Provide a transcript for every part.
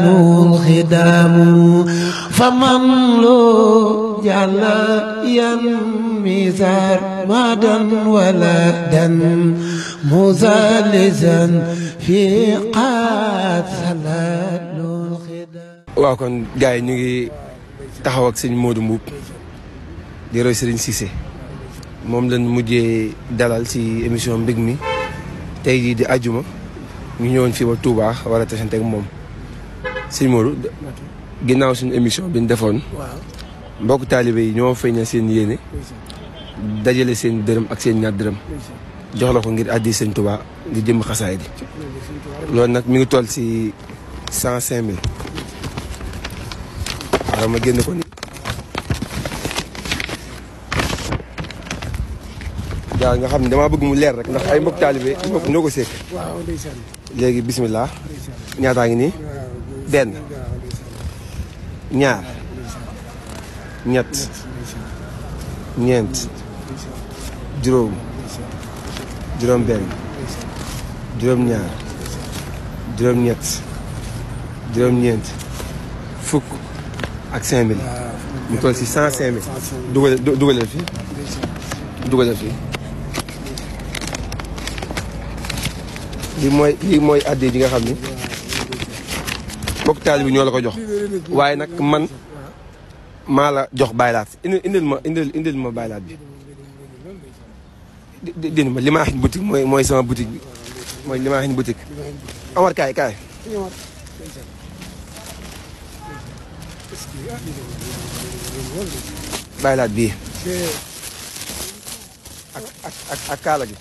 الخدام فمن لو جعل ينمزار مادا ولدا مزالزا في قاد ثلال الخدام. waaw kon gars yi ñu ngi taxaw ak sëñ Modou Mboup di roy Serigne Cissé moom lañ mujjee dalal ci émission mbég mi tey jii di àjjuma ñu ñëwoon fii ba Touba war a tasante ak moom sëñ Modou ginnaaw suñu émission bi ñu defoon mbokk taalibe yi ñoo feeñal seen yéene dajale seen dërëm ak seen ñaar dërëm jox la ko ngir addi sëñ Touba ngir jëm xasaay di loolu nag mi ngi toll ci 105 000 waaw ma génn ko ni waaw nga xam ne damaa bëgg mu leer rek ndax ay mbokk taalibe ñoo ko sekk léegi bismillah ñaataa ngi nii benn ñaar ñett ñeent juróom juróom benn juróom ñaar juróom ñett juróom ñeent fukk ak 5000 mu toll si 105 000 dugalal fii dugalal fii lii mooy addi ji nga xam ni mbokk taalibe bi ñoo la ko jox waaye nag man maa la jox baylaat indil ma baylaat bi dindi ma Limaahin boutique mooy sama boutique bi mooy Limaahin boutique Omar kaay baylaat bii ak kaala gi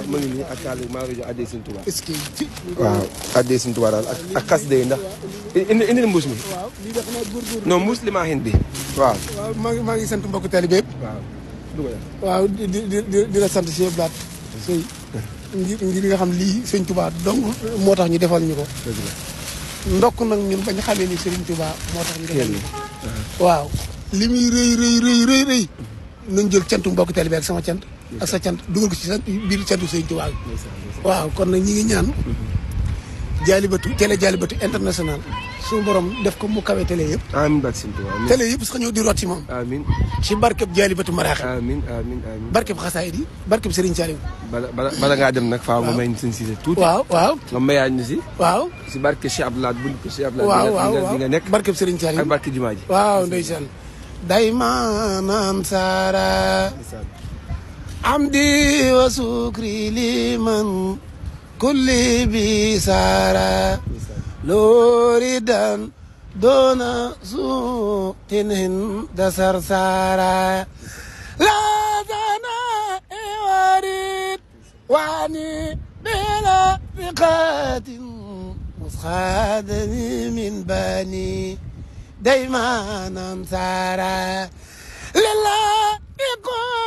ma ngi nii ak kaala gi maa ngi jox addee Sëñ Tuubaa waaw addee Sëñ Tuubaa daal ak xas day ndax indil mbuus mi non mbuus Limaahin bi waaw maa ngi sant mbokk taalibe yëpp waaw di la sant si blaat sëy ngir nga xam lii Sëñ Tuubaa donc moo tax ñu defal ñu ko ndokk nag ñun bañ xamee ni Sëriñ Tuubaa moo tax ñu defal ñu waaw li muy rëy nañ jël cantu mbokk taalibe ak sama cant ak sa cant dugal ko ci sa biir cantu Sëriñ Tuubaa waaw kon nag ñi ngi ñaan Jaalibatu international suñu borom def ko mu kawe télé yëpp amiin barke Sëñ Tuubaa télé yëpp sax ñëw di root ci moom amiin ci barkeb Jaalibatu maraax amiin barkeb xasaayid yi barkeb Sëriñ Saaliw bala ngaa dem nag faaw nga may Sëñ Cissé tuuti waaw nga mayaat ñu si waaw si barke Cheikh Abdoulaye buñ ko Cheikh Abdoulaye bi nga nekk barkeb Sëriñ Saaliw ak barke jumaa ji waaw ndeysaan dayman ansara amdi wa sukri liman kulli bi sara loridan dona suutin hinda sarsara la dana iwarid wani bila fiqatin muskhadani min bani دايما انصارا لله يكون